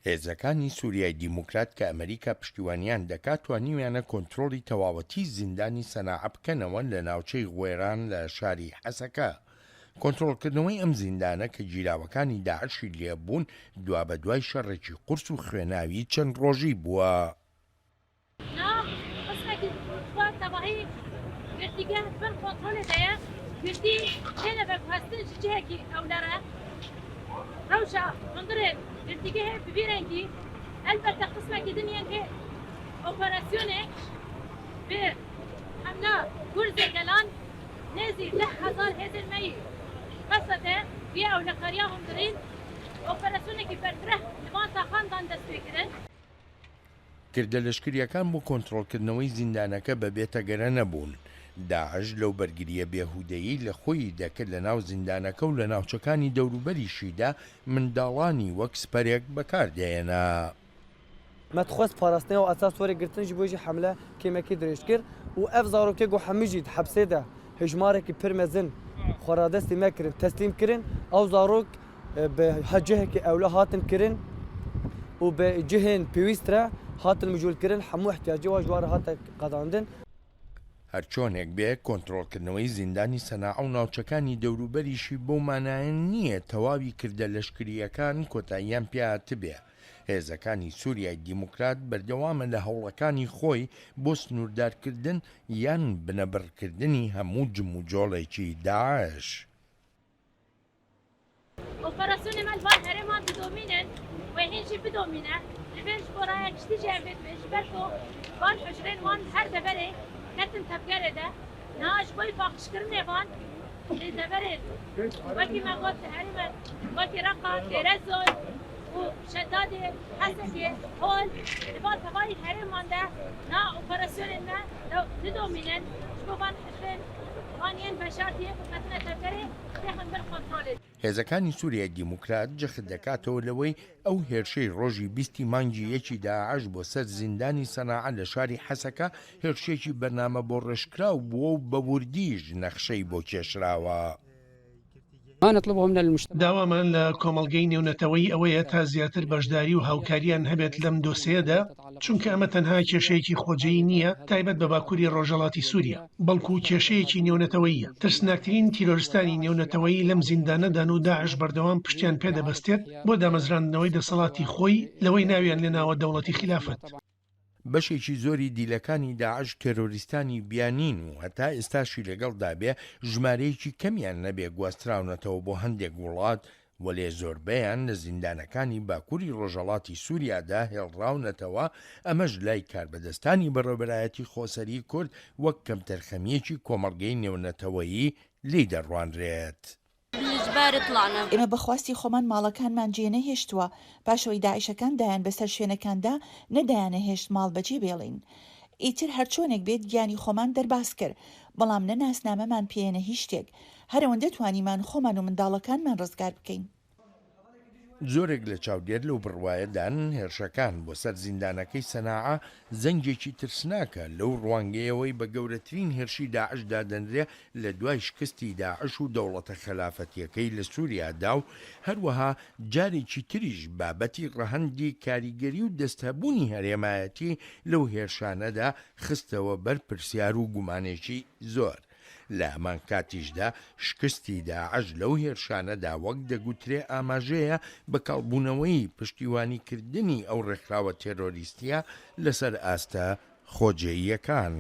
هێزەکانی سوریای دیموکرات کە ئەمریکا پشتیوانیان دەکات توانیویانە کۆنترۆڵی تەواوەتی زیندانی سەناعە بکەنەوە لە ناوچەی غوێران لە شاری حەسەکە. کۆنترۆڵکردنەوەی ئەم زیندانە کە گیراوەکانی داعشی لێبوون دوابەدوای شەڕێکی قورس و خوێناوی چەند ڕۆژی بووە. نا قسمێکی خوا تەواهی گرتیگە بن کۆنترۆلێ دەیە گرتی تێنە ڤەگوهەستن ژ جهێکی ئەولە رە رەوشا هوندرێ گرتیگەهێ bi vî rengî elbette qismekî din yên vê operasyonê bi hemla gurzê gelan nêzî 10,000 hêzên me yî qesede vê ewlekariya hundirîn operasyonekî berfireh li van taxan dan destpêkirin. کردە لەشکرییەکان بۆ کۆنترۆڵکردنەوەی زیندانەکە بە بێ تەگەرە نەبوون. داعش لەو بەرگرییە بێهودەیەی لە خۆیی دەکرد لە ناو زیندانەکە و لە ناوچەکانی دەوروبەریشیدا منداڵانی وەک سپەرێک بەکار دەهێنا. Me dixwest parastinê û esas were girtin ji bo jî hemle kêmekî dirêj kir û ev zarokê ku hemû jî di hepsê de hejmarekî pir mezin xwe radestî me kirin, teslîm kirin. Ew zarok bi cihekî ewle hatin kirin û bi cihên pêwîst re hatin mijûlkirin, hemû îhtiyacê wan ji wan re hate qedandin. هەرچۆنێک بێ، کۆنترۆڵکردنەوەی زیندانی سەناعە و ناوچەکانی دەوروبەریشی بەو مانایە نییە تەواوی کردە لەشکرییەکان کۆتاییان پێهاتبێ. هێزەکانی سوریای دیموکرات بەردەوامە لە هەوڵەکانی خۆی بۆ سنووردارکردن یان بنەبڕکردنی هەموو جموجۆڵێکی داعش. Operasyonên me li van herêman didomînin wê hîn jî bidomîne. Li vir ji bo raya giştî jî em vê dibêjin ji ber ku van hucrên wan li her deverê ketin tevgerê de. Niha ji bo paqijkirinê van li deverên wekî me got li herêmen wekî Reqa, Dêrezor û Şedadê, Hesekê, Hol li van tevayî herêman de niha operasyonên me didomînin ji bo van hucrên wan yên veşartiyê ku ketine tevgerê têxin bin kontrolê. هێزەکانی سوریای دیموکرات جەخت دەکاتەوە لەوەی ئەو هێرشەی ڕۆژی بیستی مانگی یەکی داعش بۆ سەر زیندانی سەناعە لە شاری حەسەکە هێرشێکی بەرنامە بۆڕێژکراو بووە و بە وردیش نەخشەی بۆ کێشراوە. داوامان لە کۆمەڵگەی نێونەتەوەیی ئەوەیە تا زیاتر بەشداری و هاوکاریان هەبێت لەم دۆسێیەدا، چونکە ئەمە تەنها کێشەیەکی خۆجێی نییە تایبەت بە باکووری ڕۆژهەڵاتی سووریا، بەڵکو کێشەیەکی نێونەتەوەییە. ترسناکترین تیرۆرستانی نێونەتەوەیی لەم زیندانەدان و داعش بەردەوام پشتیان پێدەبەستێت بۆ دامەزراندنەوەی دەسەڵاتی خۆی لەوەی ناویان لێناوە دەوڵەتی خیلافەت. بەشێکی زۆری دیلەکانی داعش تێرۆریستانی بیانین و هەتا ئێستاشی لەگەڵدا بێ ژمارەیەکی کەمیان نەبێ گواستراونەتەوە بۆ هەندێک وڵات، وەلێ زۆربەیان لە زیندانەکانی باکوری ڕۆژهەڵاتی سوریادا هێڵراونەتەوە، ئەمەش لای کاربەدەستانی بەڕێوبەرایەتی خۆسەری کورد وەک کەمتەرخەمییەکی کۆمەڵگەی نێونەتەوەیی لێی دەڕوانرێت. ئێمە بە خواستی خۆمان ماڵەکانمان جێ نەهێشتووە، پاش ئەوەی داعشەکان دایان بەسەر شوێنەکاندا نەدایانەهێشت ماڵ بەجێ بێڵین. ئیتر هەرچۆنێک بێت گیانی خۆمان دەرباز کرد، بەڵام نە ناسنامەمان پێیە نە هیچ شتێک. هەر ئەوەندە توانیمان خۆمان و منداڵەکانمان ڕزگار بکەین. زۆرێک لە چاودێر لەو بڕوایەدان هێرشەکان بۆ سەر زیندانەکەی سەناعە زەنگێکی ترسناکە لەو ڕوانگەیەوەی بە گەورەترین هێرشی داعش دادەنرێ لە دوای شکستی داعش و دەوڵەتە خەلافەتیەکەی لە سوریادا و هەروەها جارێکی تریش بابەتی ڕەهەندی کاریگەری و دەستهەبوونی هەرێمایەتی لەو هێرشانەدا خستەوە بەر پرسیار و گومانێکی زۆر. لە هەمان کاتیشدا شکستی داعش لەو هێرشانەدا وەک دەگوترێ ئاماژەیە بە کاڵبوونەوەی پشتیوانیکردنی ئەو ڕێکخراوە تێرۆریستییە لەسەر ئاستە خۆجێییەکان.